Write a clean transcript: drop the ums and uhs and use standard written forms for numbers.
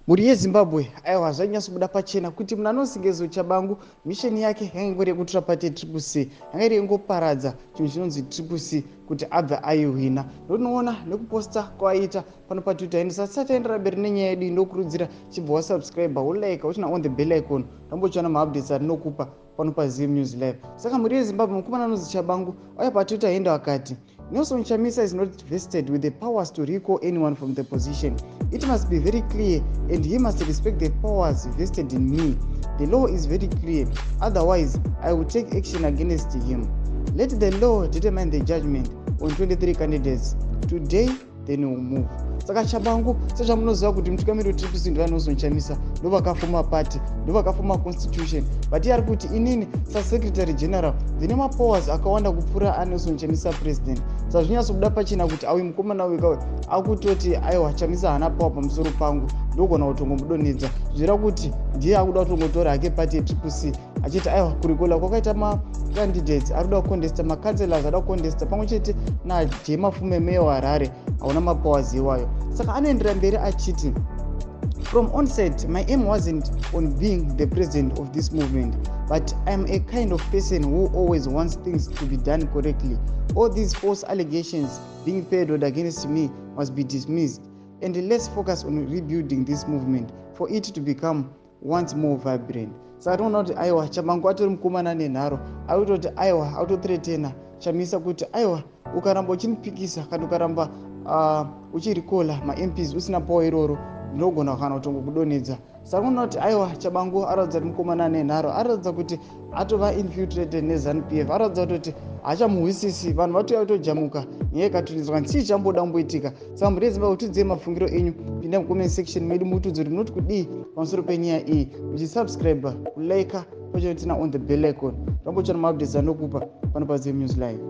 Mhuri yeZimbabwe, aiwa, zvanyatsobuda pachena kuti munhu anonzi Sengezo Tshabangu, mission yake yanga ingori yekutora party yeTriple C, yanga iri yengoparadza chinhu chinonzi Triple C kuti abve aihwina. Ndonoona nekuposta kwaaita pano paTwitter. Ende sati taendera mberi nenyaya yedu, ndokurudzira chibva wasubscribe, wolike, uturn on the bell icon, rambochiona maupdates atinokupa pano paZim News Live. Saka mhuri yeZimbabwe, mukomana anonzi Tshabangu auya paTwitter handle akati, "Nelson Chamisa is not vested with the powers to recall anyone from the position. It must be very clear and he must respect the powers vested in me. The law is very clear. Otherwise, I will take action against him. Let the law determine the judgment on 23 candidates. Today, then we'll move." Saka Tshabangu, sezvamunoziva kuti mutungamiri weTriple C ndivaNelson Chamisa, ndovakafoma party, ndovakafoma constitution, but iye ari kuti inini sasecretary general ndine mapowers akawanda kupfuura aNelson Chamisa president. Saka zvinyatsobuda pachena kuti auyu mukomana uyu akutoti aiwa, Chamisa haana power pamusoro pangu, ndogona kutongomudonhedza. Zvireva kuti ndiye akuda kutongotora hake party yeTriple C, achiti aiwa, kurecalla kwakaita macandidates ari kuda kucontesta, macancelors ada kucontesta, pamwe chete naJ Mafume, meya weHarare, hauna mapowers iwayo. Saka anoendera mberi achiti, "From onset, my aim wasn't on being the president of this movement, but I'm a kind of person who always wants things to be done correctly. All these false allegations being peddled against me must be dismissed and let's focus on rebuilding this movement for it to become once more vibrant." Saka tinoona kuti aiwa, Tshabangu atori mukomana nenharo. Ari kutoti aiwa, autothreatena Chamisa kuti aiwa, ukaramba uchinipikisa kana ukaramba uchirecalla maMPs usina power iroro, ndinogona kana kutongokudonhedza. Saka unoona kuti aiwa, Tshabangu aratidza kuti mukomana nenharo, aratidza kuti atova infiltrated neZANU PF, aratidza kutoti haachamuhwisisi. Vanhu vatouya kutojamuka, nyaya ikatoniswa, chii chamboda kumboitika? Saka mhuri yeZimbabwe, tiudzei mafungiro enyu. Pinda mucomment section medu, mutiudze kuti munoti kudii pamusoro penyaya iyi, muchisubscribe, kulike, pachoturn on the bell icon, rambochana maupdates anokupa pano paZim News Live.